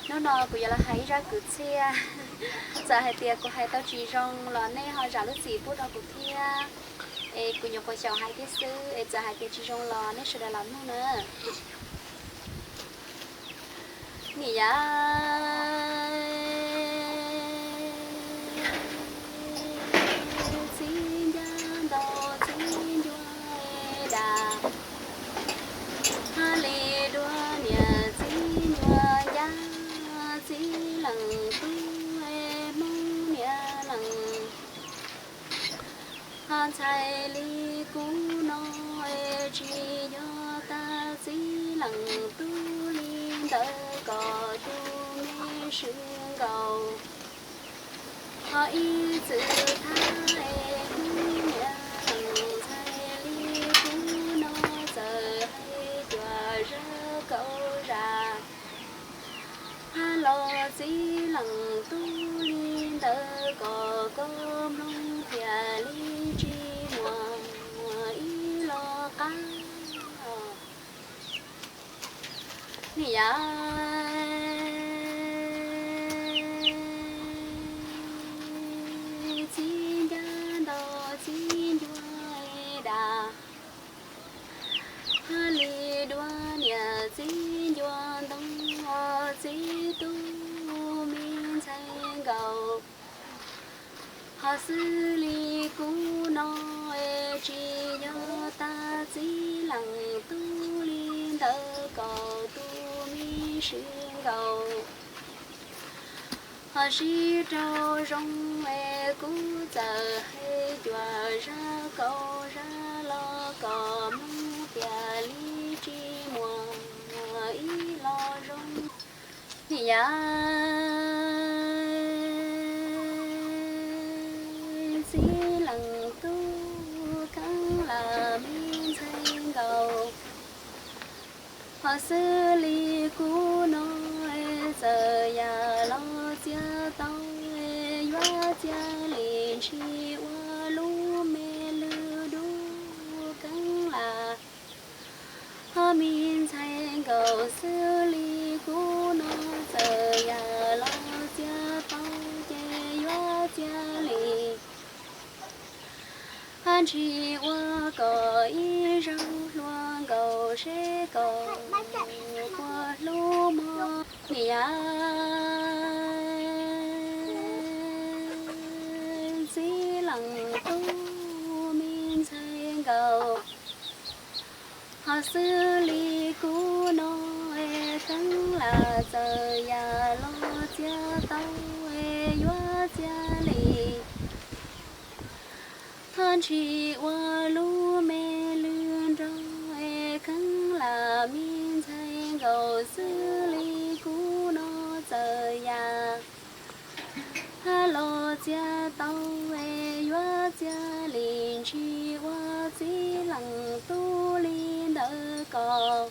Hnub no kuv yuav los hais ib zaj kwv txhiaj. Txawm hais tias kuv hais tau tsis zoo los nej ho zam lub txim pub rau kuv thiab. Es kuv nyuam qhuav xyaum hais thiab xwb, es txawm hais tias tsis zoo los nej sawv daws lam mloog na. Niam yau, txiv ncaj ntaus txiv ncuav dam, hab li dua niam txiv ncuav ncaj, txiv leej tub Hmoob niam leej. Ho ntxhais li kuv no tsis yog tag txiv leej tub li ntawd kom tus me swv nkaus. Ho ib txwm thab es Hmoob niam leej, ntxhais li kuv no txawm hais cuam zaj kaum zaj. Hab los txiv leej tub li ntawd kom koj mloog thiaj li tsis muaj ib lo qab. Niam yau, txiv ncaj ntaus txiv ncuav dam, hab li dua niam txiv ncuav ntoo, txiv tub me ntxhais nkaus. Ho xws li kuv no tsis yog tag txiv leej tub li ntawd kom tus me swv nkaus. Ho sib raug zoo es kuv txawm hais cuam zaj kaum zaj los kom mloog thiaj li tsis muaj ib lo zoo. Niam yau, txiv leej tub kheev lam me ntxhais nkaus. Ho xws li kuv no txawm yam los txiav tau, yuav txiav li ntshis ua lub me lwg dub kheev lam. Ho me ntxhais nkaus xws li kuv no txawm yam los txiav tau ces yuav txiav li. Ho ntshis ua kom ib zaug hlua nkaus seb kom puas hlub mog. Niam yau, txiv leej tub me ntxhais nkaus. Ho xws li kuv no kheev lam txawm yam los txiav tau, yuav txiav li. Ho ntshis ua lub me lwg nrog kheev lam me ntxhais nkaus xws li kuv no txawm yam los txiav tau, yuav txiav li ntshis ua txiv leej tub li ntawd kom.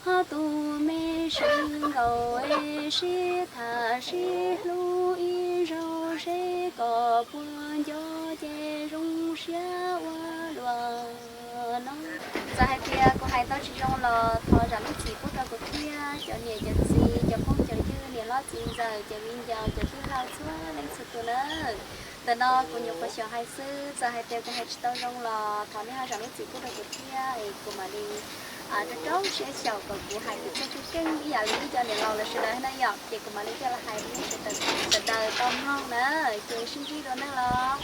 Ho tus me swv nkaus sib tham sib hlub ib zaug seb kom puas nco ces zoo siab ua luaj no. Txawm hais tias kuv hais tau tsis zoo los thov zam lub txim pub rau kuv thiab cov niam cov txiv cov phooj cov ywg niam hlob txiv ntxawm cov viv ncaus cov tij laug txhua leej txhua tus nawb. Ntawm no kuv nyuam qhuav xyaum hais xwb, txawm hais tias kuv hais tsis tau zoo los thov nej ho zam lub txim pub rau kuv thiab es kuv mam li rau rau siab xyaum kom kuv hais kwv txhiaj keej keej ib yam li ib co niam laus lawv sawv daws na yom, ces kuv mam li coj los hais rau nej sawv daws tau mloog na, ces sib ntsib dua neej los.